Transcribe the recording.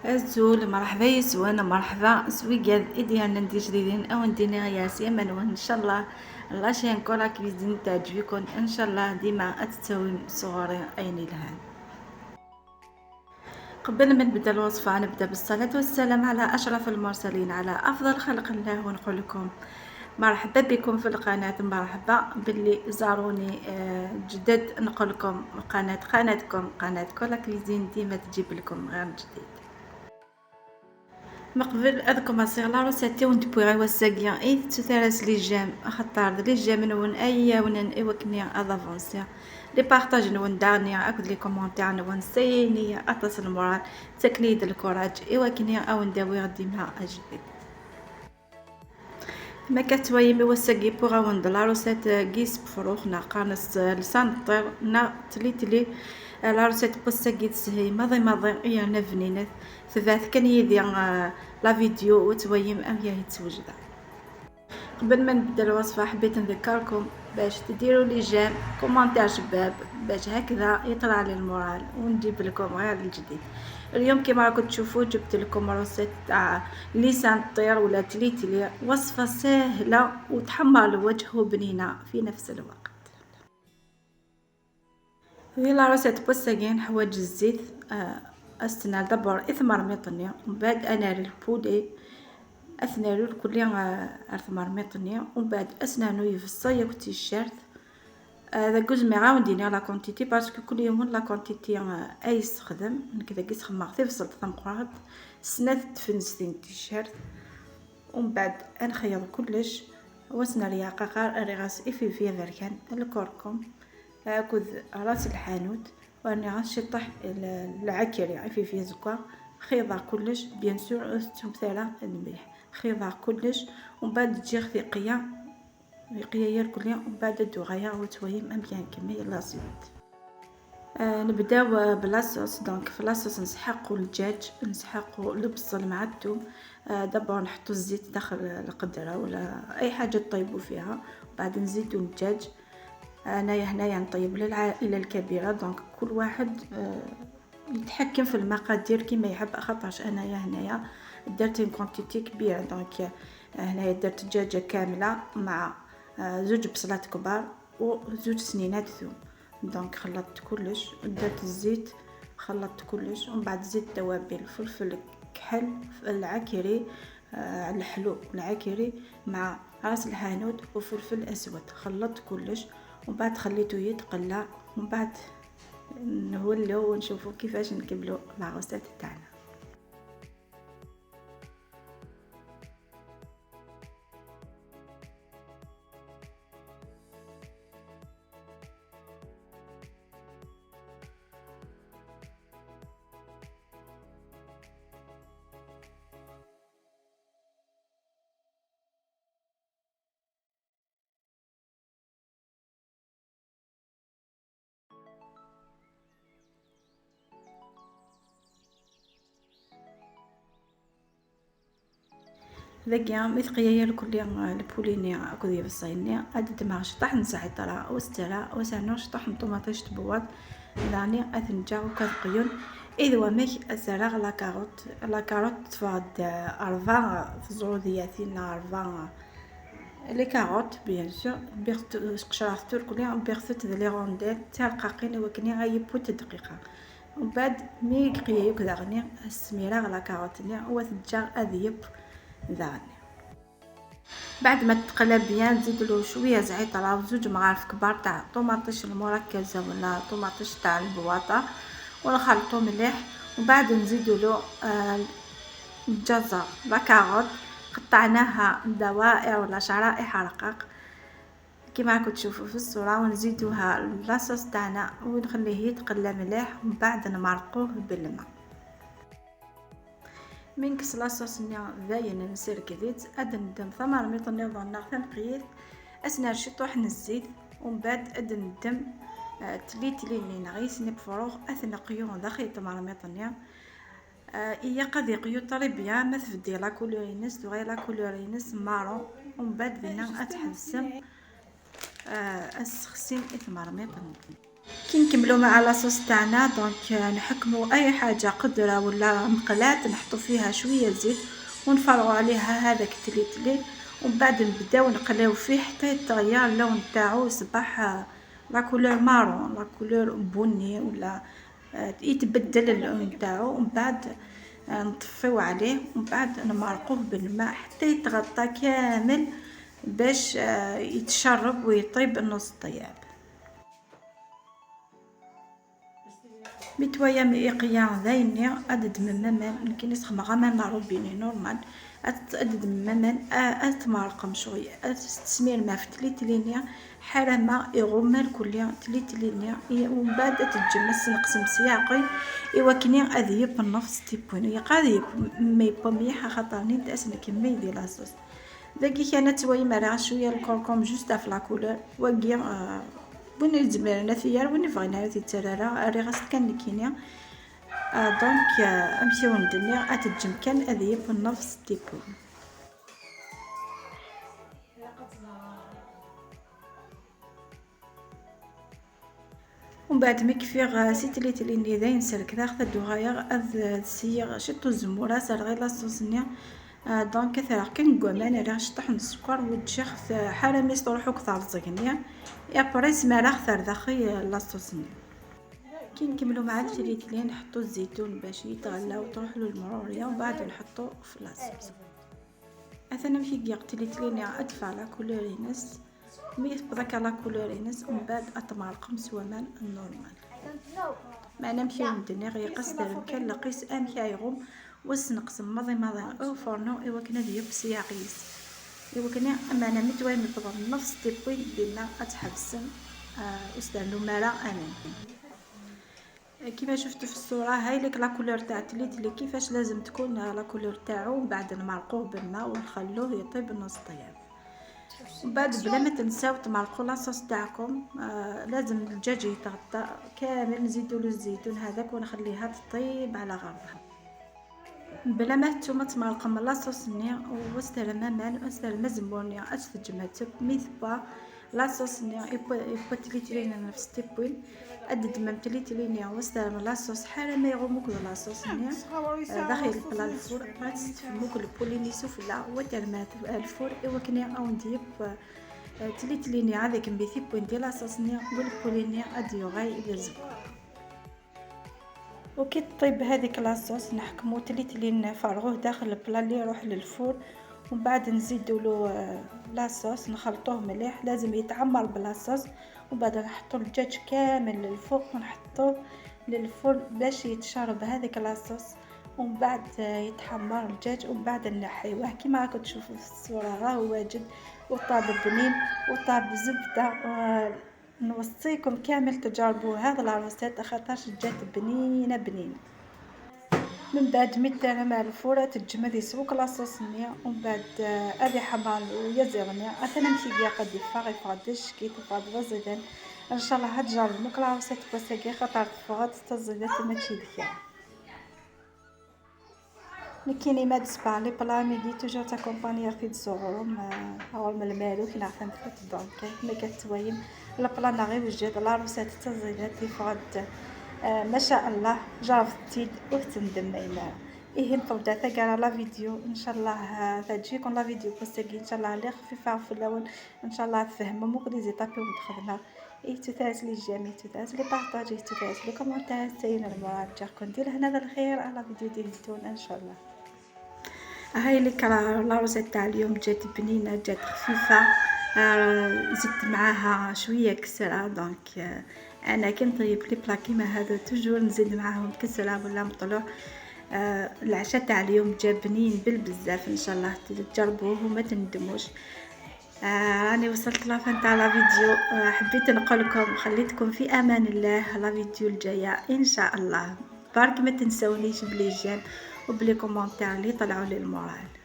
الزول مرحبا يسوانا مرحبا سويقاد إديانا ندير جديدين أو نديني غيا سيما وإن شاء الله la chaîne Kola Cuisine تعجبكم إن شاء الله ديما أتتوي صغاري عيني لهان. قبل ما نبدا الوصفة نبدا بالصلاة والسلام على أشرف المرسلين على أفضل خلق الله، ونقول لكم مرحبا بكم في القناة، مرحبا باللي زاروني جدد. نقول لكم قناتكم قناة Kola Cuisine ديما تجيب لكم غير جديد. مقبل اذكم اصيغ la recette ونتبوي غير وساقيا اي تثارس les j'aime خطار les j'aime نون اي ونن اي وكني avancer les partages نون دارني اكد les commentaires نون سيني اتصل ال moral تكنيد ال courage اي وكني او نداوي غدي مع جديد. ما كتوايمي وساقي بوغا وند la recette كيس بفروخ نا قانص لسان الطير نا تليتلي la recette بوساقي تسهي ماضي ماضي يا نفنينات ثبات كان يدي la vidéo وتويم ام هي تسوجد. قبل ما نبدا الوصفة حبيت نذكركم باش تديروا les j'aime commentaire شباب باش هكذا يطلع لي ال moral ونجيب لكم غير الجديد. اليوم كما راكم تشوفوا جبت لكم recette تاع لسان الطير ولا تليتلي، وصفه سهلة وتحمر الوجه وبنينه في نفس الوقت. في la recette بوساكين حوايج الزيت استنى d'abord اثمر ميطني ومن بعد انا ال poulet اثنالو الكل اثمر ميطني ومن بعد اسنانو يفصا ياك تيشيرت هذا جوز مي عاوديني la quantité parce que كل يوم la quantité اي يستخدم كذا كي تخمر تفصل تمقرات سنات تفنستين تيشيرت ومن بعد نخيط كلش وسنا رياقه ريغاس افي في بركان الكركم اكل راس الحانوت واني غنشطح العكري في في زكا خيضه كلش bien sûr ثم الملح خيضه كلش ومن بعد تجي ثقيه ثقيه الكل ومن بعد دوغايا وتويم ام bien كمي la suite. نبداو ب la sauce. donc في la sauce نسحقو الدجاج نسحقو البصل مع الثوم. d'abord نحطو الزيت داخل القدرة ولا اي حاجة طيبو فيها بعد نزيدو الدجاج. انايا هنايا نطيب للعائلة الكبيرة donc كل واحد يتحكم في المقادير كما يحب، خاطرش انايا هنايا درت une quantité كبيرة. donc هنايا درت دجاجه كاملة مع زوج بصلات كبار وزوج سنينات ثوم. donc خلطت كلش درت الزيت خلطت كلش ومن بعد زيت توابل فلفل كحل العكري الحلو العكري مع راس الحانوت وفلفل اسود خلطت كلش ومن بعد خليته يتقلى ومن بعد نولو ونشوفو كيفاش نكملو la recette تاعنا. ذاكيا مثقيا الكل ال poulet ني اكو ديال الصيني ادت مع شطح نزعترا وسترا وسانو شطح طوماطيش تبوات داني اثنجا وكذقيون اذ ومك ازرع la carotte la carotte تفاد اربع زرودياتين اربع les carottes bien sûr بيغت قشرات الكل بيغت les rondelles تاع القاقين وكني غيبوت دقيقة ومن بعد مي قيا كذا السميره la carotte ني وتجا اذيب ذاني. بعد ما تقلب bien نزيد له شوية زعتر وزوج مغارف كبار تاع طوماطيش المركزة ولا طوماطيش تاع البواطه ونخلطو مليح. وبعد نزيدو له الجزر la carotte قطعناها دوائر ولا شرائح رقاق كما راكم تشوفوا في الصورة ونزيدوها la sauce تاعنا ونخليه يتقلى مليح ومن بعد نمرقوه بالماء. من كس la sauce ني باين نسير كذيت اد ندم ثمر ميطني ظنا ثنقيت اسنا شطوح الزيت ومن بعد اد ندم تليتلي ني نغيس بفروغ اثنقيو داخل تمر ميطني إيا قد يقيو طري bien ما تفدي la couleur ينس دغيا la couleur ينس marron ومن بعد بينا اتحسم اسخسين ثمر ميطني. كي نكملو مع la sauce تاعنا donc نحكمو اي حاجة قدره ولا مقلاة نحطو فيها شوية زيت ونفرغو عليها هذاك التليتلي، ومن بعد نبداو نقليو فيه حتى يتغير اللون تاعو يصبح la couleur marron، la couleur بني ولا يتبدل اللون تاعو. ومن بعد نطفيو عليه ومن بعد نمرقوه بالماء حتى يتغطى كامل باش يتشرب ويطيب نص طياب. متوايا ميقيا ذايني ادد ممامان نكي نسخم غامان روبيني normal ادد ممامان اتمرقم شوية تسمير ما في تليتلينيا حرامة يغمر كليا تليتلينيا، ومن بعد تتجمس نقسم سياقي ايوا كني اذيب النفس تيبون يقاذيب مي بوميح خاطر نيت نكمل دي la sauce. داكي كانت تواي مرا شوية الكركم juste في la couleur وكي وين يزمرنا ثيار وين بغينا تيترارا ري غاس كان نكينيا donc امشيو ندنيا اتجم كان اذيب النفس تيبون. ومن بعد ما كفي سي تليتلي ذاين سرك ذا خذ غاير اذ سيغ شتو الزموره سرغي la sauce ني donc ثرا كان كوامان راه شطح السكر وتشيخ حراميس تروحو كثر زكنيا après سمارا خثر داخل la sauce ني. كي نكملو مع التليتلي نحطو الزيتون باش يتغلى وتروح له المرورية، ومن بعد نحطو في la sauce. اثنا مشي كيق تليتلي ادفع la couleur ينس مي بذاك la couleur ينس، ومن بعد اتمرقم سوامان normal. معنا مشي ندني غير قصدر كان لقيس ام كايغوم وسنقسم ماضي ماضي او فرنو ايوا كنا ديال سياقيس ايوا كنا معنا متوايم بضم نفس تيبوين بينا اتحبسن استنو مالا امان. كيما شفتوا في الصورة هاي لك la couleur تاع تليتلي كيفاش لازم تكون la couleur تاعو. من بعد نمرقوه بالماء ونخلوه يطيب نص طياب. ومن بعد بلا ما تنساو تمرقوا la sauce تاعكم لازم الدجاج يتغطى كامل، نزيدوا له الزيتون هذاك ونخليها تطيب على غرضها. بلا ما نتوما تمرقوا la sauce ني وستر مامان وستر زموني اتجمعت ميثبا la sauce ني يبا تليتلي نفس تيبوين ادد مام تليتلي وستر la sauce حاله ما يغموك la sauce ني داخل ال plat ال four ما تستفموك ال poulet ني سفلى وترمات ال four ايوا كني او نديب تليتلي هذاك مبيثي بوين ديال la sauce ني وال poulet ني اديوغاي يزبو. وكي طيب هذيك la sauce نحكمو تليتلي نفرغوه داخل ال plat اللي يروح لل four، ومن بعد نزيدو له la sauce نخلطوه مليح لازم يتعمر ب la sauce. ومن بعد نحطو الدجاج كامل للفوق ونحطوه لل four باش يتشرب هذيك la sauce، ومن بعد يتحمر الدجاج ومن بعد نحيوه كيما راكم تشوفوا في الصورة. راهو واجد وطاب بنين وطاب زبدة. نوصيكم كامل تجربوا هذا la recette خاطرش جات بنينه بنينه. من بعد مي مع ال four تجمد يسوق la sauce نيا، ومن بعد ادي حمار ويزيغنيا اثنا مشي كيا قد يفاغ يفغدش كي تفغد وزيدان. ان شاء الله هتجربوا la recette باساكي خاطر تفغد تزيدات ماشي دكا. نكيني ما دسبا les plats ميدي toujours تاكومباني في الصغرم غرم المالو كي نعرف نفوت donc ما كتوايم ال plat نا غير وجد la recette تزيدات يفغد ما شاء الله. جربتي وتندم ميمارة إيه نفوت تاع la vidéo ان شاء الله تجيكم la vidéo باسكي ان شاء الله اللي خفيفة في الاول ان شاء الله تفهموا موك les étapes وتخدمها. إيه تثاس les j'aime تثاس les partages تثاس les commentaires تاين المراد جاكم دير هنا الخير على فيديو ديالتون ان شاء الله. هاي لك la recette تاع اليوم جات بنينه جات خفيفة زدت معاها شوية كسره. donc انا كي نطيب les plats كيما هذا toujours نزيد معاهم كسره ولا مطلوع. العشاء تاع اليوم جا بنين بالبزاف ان شاء الله تجربوه وما تندموش. راني وصلت la fin تاع la vidéo. حبيت نقول لكم خليتكم في امان الله la vidéo الجاية ان شاء الله. بارك ما تنسونيش ب les j'aime وب les commentaires اللي طلعوا لي ال moral.